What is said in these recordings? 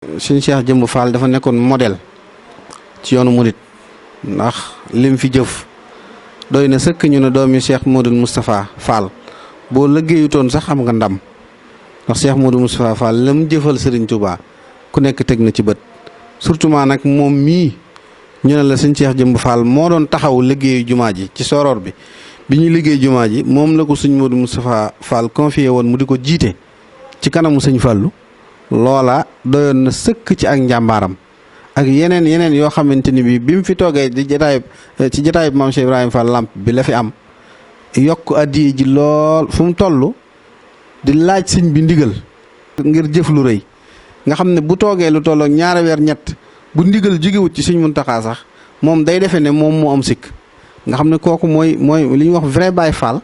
Sëñ Cheikh Jëmb Fall dafa nekkoon modèle ci yoonu murit ndax lim fi jëf doy na sëkk ñu ne doomi Cheikh Modou Moustapha Fall boo liggéeyutoon sax am nga ndam ndax Cheikh Modou Moustapha Fall lam jëfal Serigne Touba ku nekk teg na ci bët surtout nag moom mii ñu ne la sëñ Cheikh Jëmb Fall moo doon taxaw liggéeyu jumaa ji ci soroor bi ñuy liggéey jumaa ji moom la ko sëñ Modou Moustapha Fall confié woon mu di ko jiite ci kanamu sëñ Fallu loola doyoon na sëkk ci ak njàmbaaram ak yeneen yoo xamante ni bi mu fi toogee di ci jataayub maam Cheikh Ibrahima Fall Lamp bi la fi am yokk addiya ji lool fu mu toll di laaj sëñ bi ndigal ngir jëf lu rëy nga xam ne bu toogee lu tollook ñaari weer ñett bu ndigal jógewut ci sëñ Muntaxa sax moom day defee ne moom moo am sikk nga xam ne kooku mooy li ñuy wax vrai Baye Fall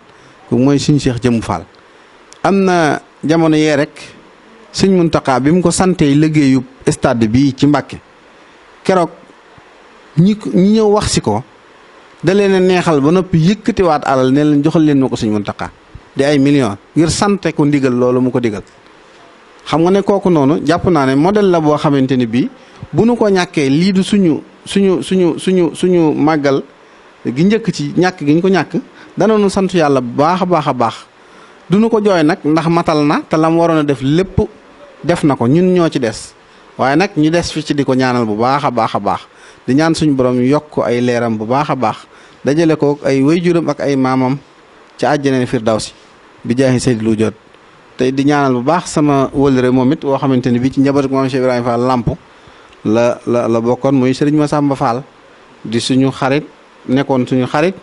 kooku mooy sëñ Cheikh Jëmb Fall. am na jamono yee rek sëñ Muntaxa bi mu ko santee liggéeyu stade bii ci Mbàkke keroog ñi ñëw wax si ko da leen a neexal ba noppi yëkkatiwaat alal ne leen joxal leen ma ko sëñ Muntaxa di ay millions ngir sante ko ndigal loolu mu ko digal. xam nga ne kooku noonu jàpp naa ne modèle la boo xamante ni bii bu nu ko ñàkkee lii du suñu màggal gi njëkk ci ñàkk gi ñu ko ñàkk danañu sant yàlla bu baax a baax du nu ko jooy nag ndax matal na te lam waroon a def lépp def na ko ñun ñoo ci des waaye nag ñu des fi ci di ko ñaanal bu baax a baax di ñaan suñu borom yokk ay leeram bu baax a baax dajale ko ay wayjuram ak ay maamam ci àjjana firdawsi bi jaahi Seydi lu jot te di ñaanal bu baax sama wëlëre moom it woo xamante ni bii ci njabootu maam Cheikh Ibrahima Fall Lamp la bokkoon muy Serigne Massamba Fall di suñu xarit nekkoon suñu xarit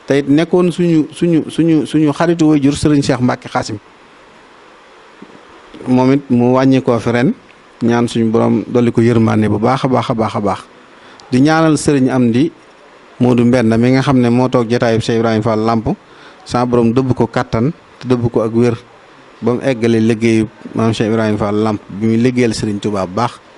te it nekkoon suñu xaritu wayjur Serigne Cheikh Mbacke Xaasim moom it mu wàññi koo fi ren ñaan suñu borom dolli ko yërmande bu baax a baax di ñaanal Serigne Amdi Modou Mbenda mi nga xam ne moo toog jotaayub Cheikh Ibrahima Fall Lamp sa borom dëbb ko kattan te dëbb ko ak wér ba mu eggale liggéeyu maam Cheikh Ibrahima Fall Lamp bi muy liggéeyal Serigne Touba bu baax.